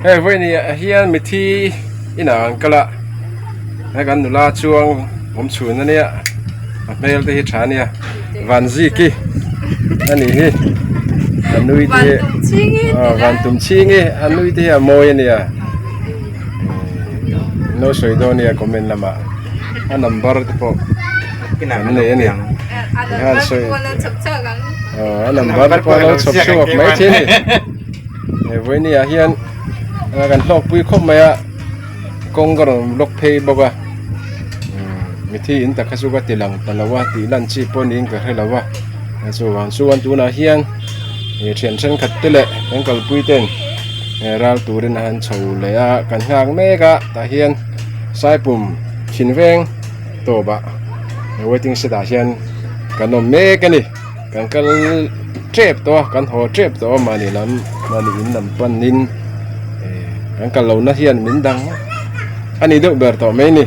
Hei vawiin ah hian mithi inah an kal a he kan nula chuang awm chhun ania a hmel te hi tha ania Vanziki a nih hi a nui te hi aw Vantum chhingi a nui te hi a mawi ania in lo sawi dawn ania comment lamah a number te pawh an nei ani tikhan sawi aw a number te pawh a lo chhawp chhuak mai thei a ni. He vawiini ah hian kan hlawk pui khawp mai a kawng ka rawn block phei bawk a mithi in tak kha chu ka ti lang ta lo a tih lan chi pawh niin ka hre lo a chuvang chuan tunah hian ih thian thenkhat te leh kan kalpui ten ral turin a han chho leh a kan nghak mek a tah hian saipum thin veng tawp ah waiting shed ah hian kan awm mek a ni. Kan kal tep tawh a kan haw tep tawh a mahni lam mahni in lam panin eh kan kal lohna hian min dang a ni deuh ber tawh mai a ni.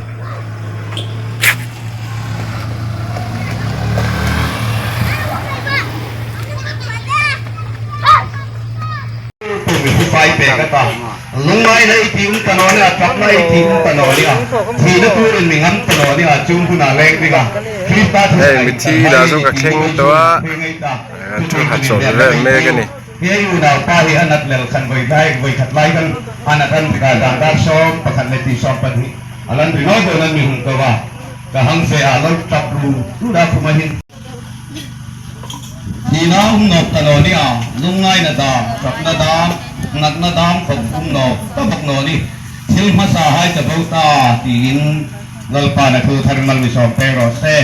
Lungngai na i ti um ta naw nia, tap na i ti um ta naw nia, thihna turin mi ngam ta naw nia, chung hunah leng bik a, Krista thu Hei hna in mithi kan dah hmai chu i ka ti thleng mawi tawh a chu mi ta, kan chu thu mi ha mi chawlh lian vel na mek a ni. He unau pa hi a nat lel khan vawi lai vawi khat lai khan a nat an tikah dan dar 11 leh ti 12 a lan ri nawi dawn an mi hung ko a, ka hang fe ah lo tap ru ru da khum ahin. Thihna um nawk ta lo nia, lungngaina dam, ṭapna dam, natna dam khawp um nawk ta bawk naw ni. Thil hmasa hai ta bo ta tiin Lalpa na thu thar mal mi sawm pek rawh se.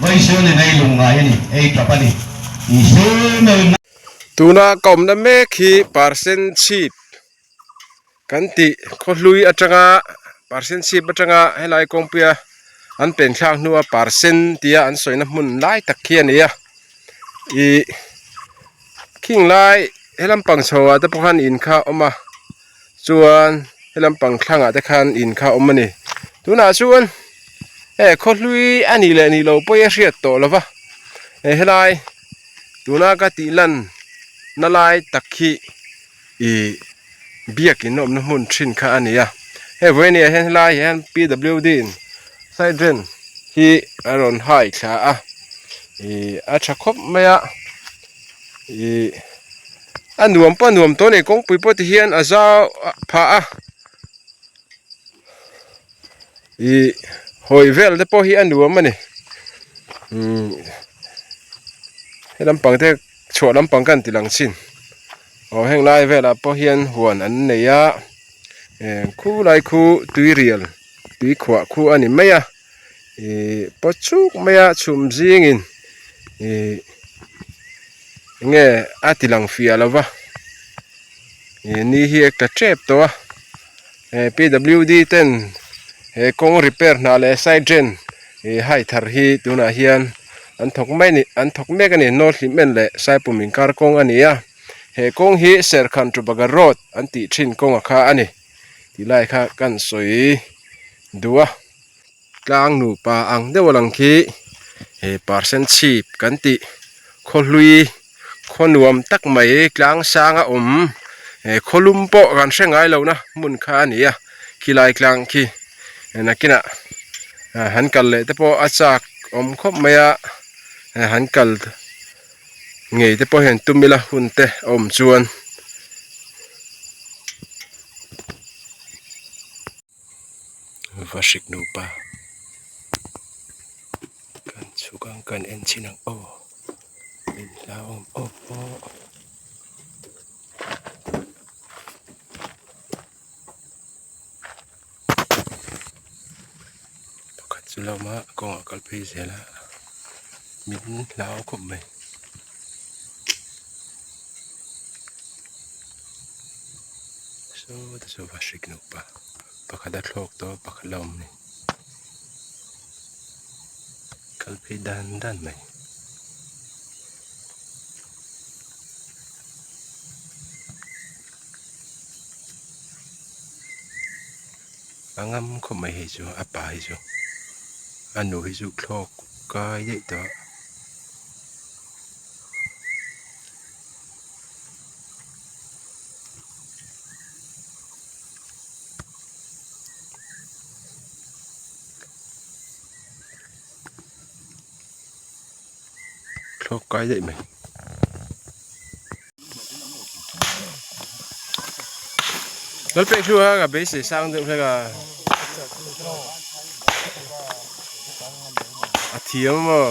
Vawisu ni nei lungngai a ni, ei ṭap a ni. Isu meuhin. Tuna ka awmna mek hi percent chhip Kan tih khawhlui atanga percent chhip atanga helai kawngpuia an pen thlak hnua percent tia an sawina hmun lai tak khi a ni a ih khing lai he lampang chho ah te pawh khan in kha a awm a chuan he lampang thlang ah te khan in kha a awm a ni tunah chuan he khawhlui a nih leh nih loh pawh hi a hriat tawh lo va helai tuna ka tih lan na lai tak hi. Ih biakin awmna hmun thin kha a ni a hei vawiin ah hian helai hian P W D in hydrant hi a rawn hai thla a ih a tha khawp mai a ih a nuam pawh a nuam tawh a ni kawngpui pawh ti hian a zau phah a ih hawi vel te pawh hi a nuam a ni umm he lampang te chhuah lampang ka han ti lang chin. Aw heng lai velah pawh hian huan an nei a eh khu lai khu tui rial tui khuah khu a ni mai a ih paw chuk mai a chhum zingin ih enge a ti lang fiah lo va ih ni hi a tla tep tawh a eh P W D ten he kawng repair hna leh side drain ih hai thar hi tunah hian. An thawk mai a ni an thawk mek a ni North Hlimen leh Saipum inkar kawng a ni a he kawng hi Serkhan to Bagar road an tih thin kawng a kha a ni tih lai kha kan sawi duh a tlang nupa ang deuh a lang khi he percent chhip kan tih khawhlui khaw nuam tak mai tlang sang a awm he khawlum pawh kan hre ngai lo na hmun kha a ni a khilai tlang khi nakinah han kal leh te pawh a chak awm khawp mai a han kal ngei te pawh hian tum ila hun te a awm chuan. Va hrik nupa kan chhuk ang kan en chhin ang aw min hlau ang aw aw. Pakhat chu lo awm a kawngah a kal phei zel a min hlau khawp mai. Saw te chu va hrik nupa pakhat a thlawk tawh a pakhat la awm a ni kal phei dan dan mai. A ngam khawp mai hei chu a pa hi chu a nu hi chu thlawk kai daih tawh a. Thlawk kai daih mai. Lalpek hlu a ka beisei sang deuh hlek a. A thiam maw?